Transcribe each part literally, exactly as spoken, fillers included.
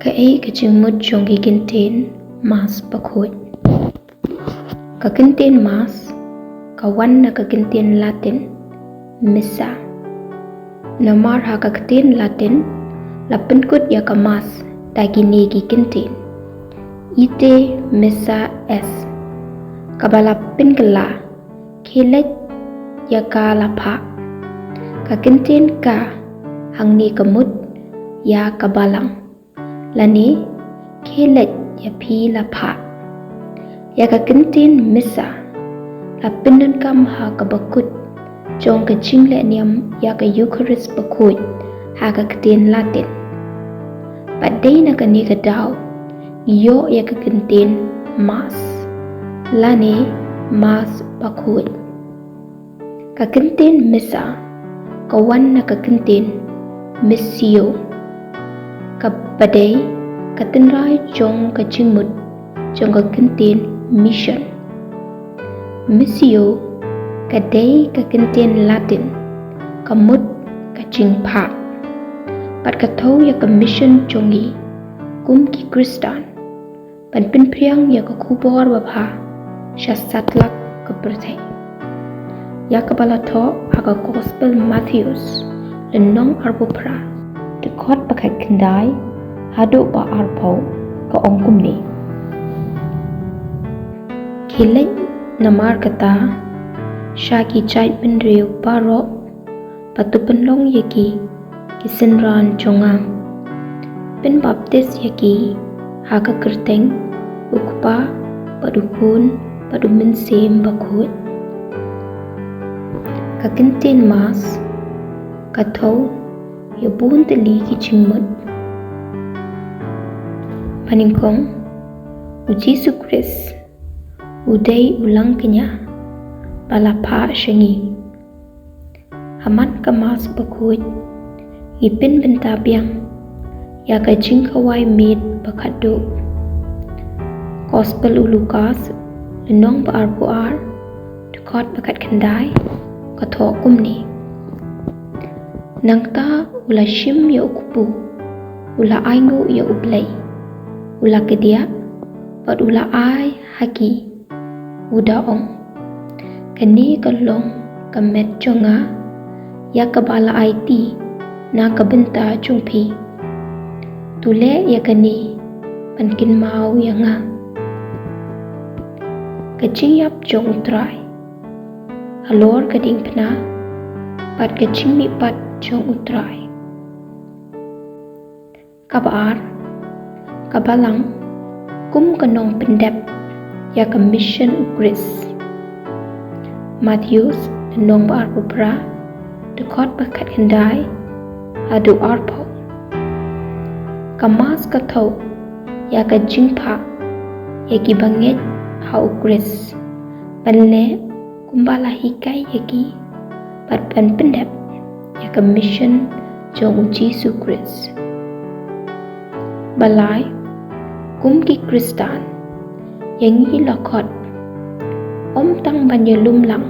Kaei ka jingmut jong ki kyntien Mass bakhuid? Ka kyntien Mass ka wan na ka kyntien Latin Missa. Namar ha ka kyntien Latin la pynkut ïa ka Mass da kine ki kyntien: Ite missa est, kaba la pynkylla, khie leit ïa ka la phah. Ka kyntien ka hangne ka mut ïa ka balang, lane khie leit ïa phi la phah. Ïa ka kyntien Missa la pyndonkam ha kaba kut jong ka jingleh niam ïa ka Eukharist bakhuid ha ka kyntien Latin. Bad dei na kane ka daw ngi ïoh ïa ka kyntien Mass lane Mass bakhuid. Ka kyntien Missa ka wan na ka kyntien Missio, kaba dei ka tynrai jong ka jingmut jong ka kyntien mission. Missio ka dei ka kyntien Latin ka mut ka jingphah. Bad ka thew ïa ka mission jong ngi kum ki Khristan ban pynphriang ïa ka khubor babha sha satlak ka pyrthei, ïa kaba la thoh ha ka Gospel Mathaios lynnong arphew phra, dkhot ba khatkhyndai haduh ba arphew, ka ong kumne: Khie leit namar kata sha ki jaitbynriew baroh, bad to pynlong ïa ki ki synran jong nga. Pynbaptis ïa ki ha ka kyrteng u Kpa bad u Khun bad u Mynsiem Bakhuid. Ka kyntien Mass ka thew ïa bun tylli ki jingmut. Banyngkong, u Jisu Khrist u dei u langkñia ba la phah sha ngi. Ha man ka Mass bakhuid ngi pynbynta biang ïa ka jingkhawai miet ba khatduh. Gospel u Lukas lynnong ba arphew ar, dkhot ba khatkhyndai ka thoh kumne: Nangta u la shim ïa u kpu, u la ainguh ïa U Blei, u la kdiah bad u la ai ha ki, u da ong: Kane ka long ka met jong nga ïa kaba la aiti na ka bynta jong phi. To leh ïa kane ban kynmaw ïa nga. Ka jingïap jong U Trai halor ka diengphna bad ka jingmihpat jong U Trai. Kaba ar, ka balang kum ka nongpyndep ïa ka mission U Khrist. Mathaios lynnong ba arphew phra, dkhot ba khatkhyndai haduh arphew. Ka Mass ka thew ïa ka jingphah ïa ki bangeit ha U Khrist ban leh kumba la hikai ïa ki bad ban pyndep ïa ka mission jong U Jisu Khrist. Ba lai, kum ki Khristan, ïa ngi la khot ym tang ban ïalum lang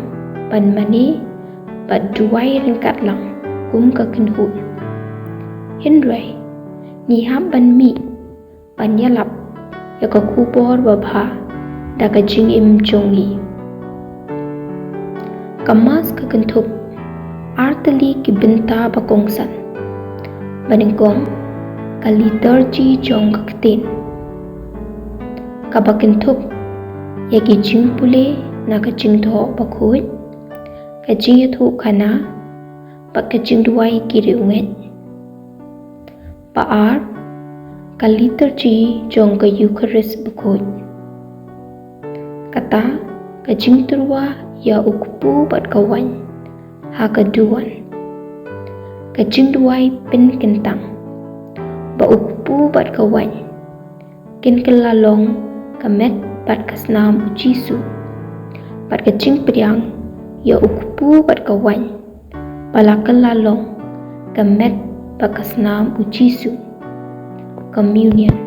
ban mane bad duwai ryngkat lang kum ka kynhun, hynrei ngi hap ban mih ban ïalap ïa ka khubor babha da ka jingim jong ngi. Ka Mass ka kynthup artylli ki bynta ba kongsan. Banyngkong, ka liturgy jong ka ktien, kaba kynthup ïa ki jingpule na ka Jingthoh Bakhuid, ka jingïathuhkhana bad ka jingduwai ki riewngeit. Ba ar, ka liturgy jong ka Eukharist bakhuid, kata ka jingtyrwa ïa u kpu bad ka waiñ ha ka duwan. Ka jingduwai pynkyntang ba u kpu bad ka waiñ kin kylla long ka met bad ka snam U Jisu, bad ka jingpdiang ïa u kpu bad ka waiñ ba la kylla long ka met bad ka snam U Jisu, communion.